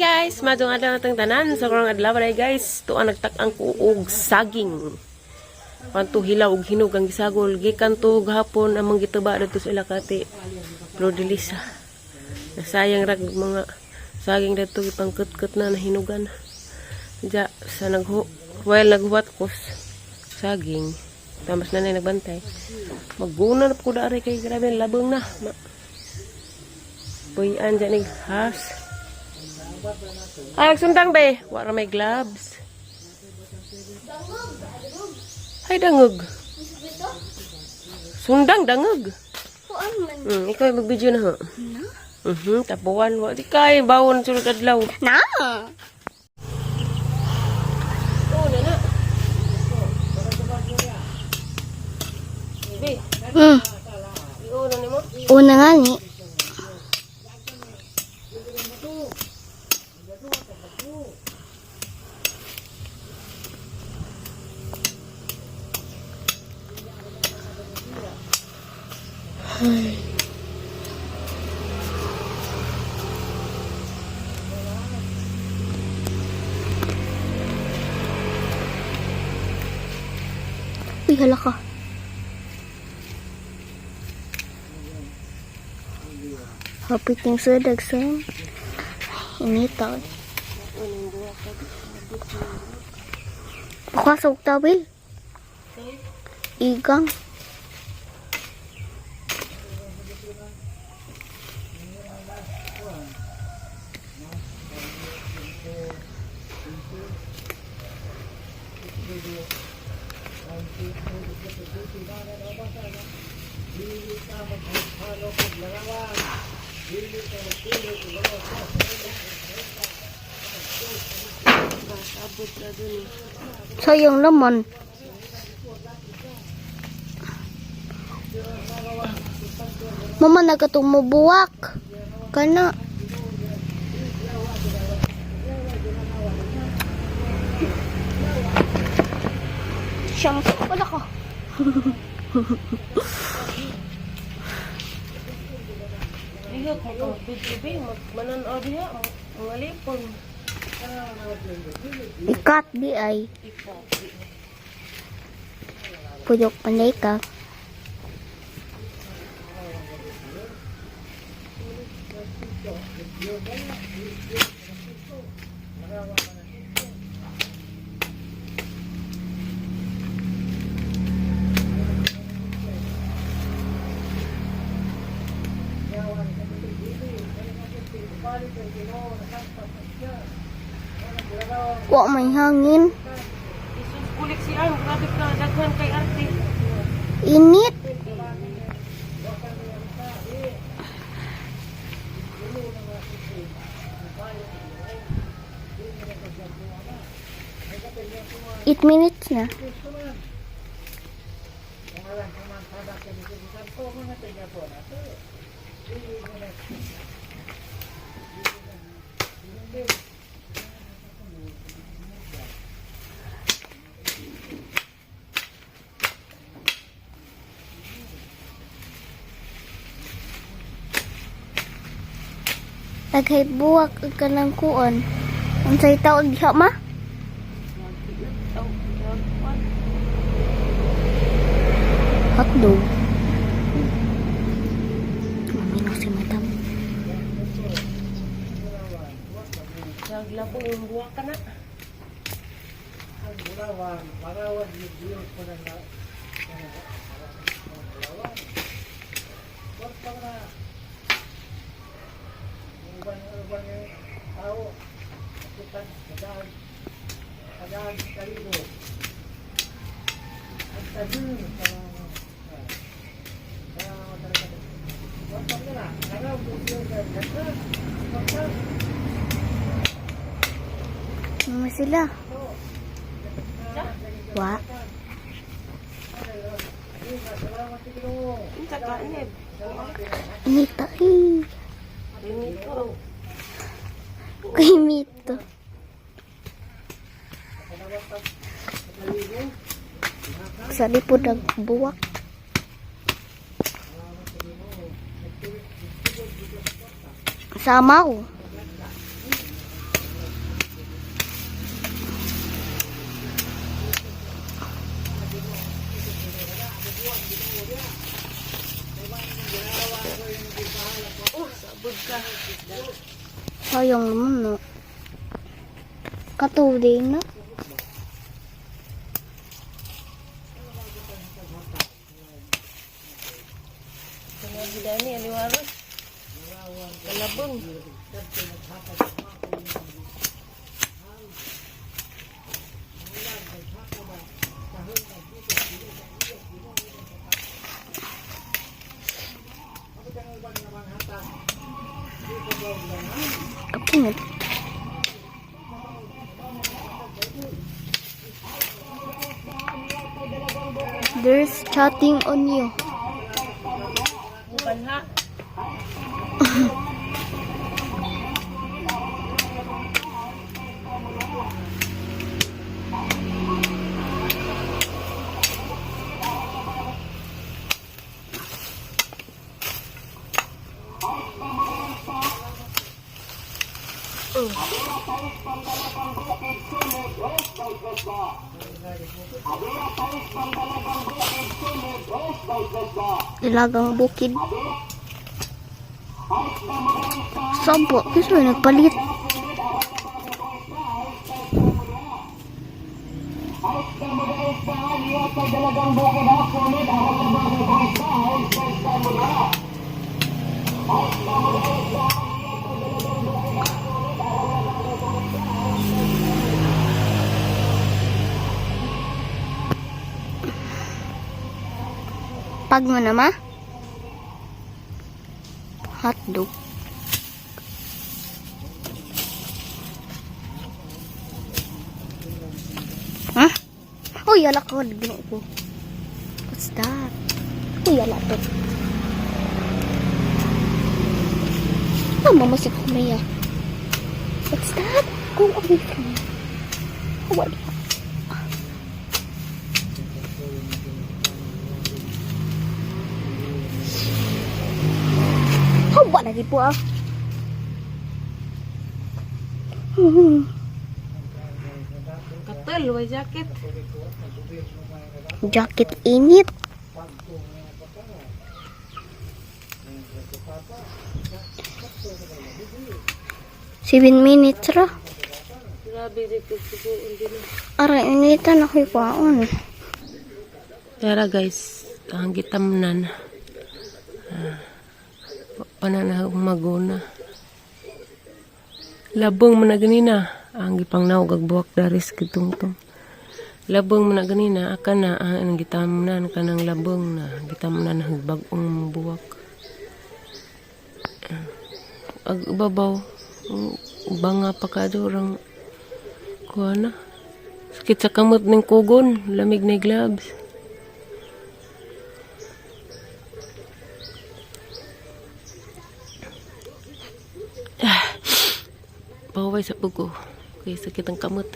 Guys, madong adlaw natong tanan sa karong adlaw day guys. Tuan nagtak-ang ko og saging. Kanto hilaw og hinog ang gisagol gikan to gahapon among gituba didto sa ila kati Flordelisa. Nasayang rag mga saging didto gipangkut-kut na nahinugan. Ja sa naghu while naghuwat ko saging. Tamas na na nagbantay. Magguna na po ko dari kay grabe labong na. Ma Puyan dyan ning has. Ay, sundang be. Wala may gloves. Ay, dangog. Sundang, dangog. Kuan man. Ikaw ay mag-video na ha. Na? Tapuan. Wa di kay bawon sulod adlaw. Na. Oo, na na. Be, iuna nimo. Una nga ni. Uy, hala ka. Hapit yung sudag sa inita. Bukas og tawil. Igang. Abot na dun eh. Sayang naman. Mama, nagkatumubuwak. Kana. Shampoo. Wala ko. Ihok, magka-video be. Magmananaw diha. Mga lipon. Ikat di ay. Puyok panay ka. Wa may hangin. Isus, kulik si Ang. Grabe ka. Daghan kay arte. Init. 8 minutes na. Naghay buwak ug kanang kuon. Unsay tawag diha ma? Hotdog. Mamino si madam. Naglabo yung buwa ka na. Mama sila. Wa. Unsa ka neb? Inita. Eh. Rinito. Kay mito. Sa po nagbuwak. Samaw. Sayang naman, no. Katuloy na. Dani, aliwaros. Kalabong. Kapingat. There's chatting on you. Banha. Ilagang bukid. Sampo, gusto mo nagpalit. Pag mo na ma? Hotdog. Huh? Uy, ala ko. Ginoo ko. What's that? Uy, ala to. Oh, mama si Kuya. What's that? Go away from me. What? Hawa lagi po ah. Katal, way jacket. Jacket init. 7 minutes ra. Grabe, di ko suguon din. Aray, initan ako kwaon. Tara guys, ang gitamnan. Ah, pananahog maguna. Labong man na ganina. Ang gipangnaog ag buwak daris gitungtong. Labong man na ganina aka na ang gitamnan kanang labong na gitamnan ang bag-ong buwak. Ah, ag babaw banga pa ka durang kuha na. Sakit sa kamot ng kugon, lamig na gloves. Paway sa pugo. Kaya sakit ang kamot.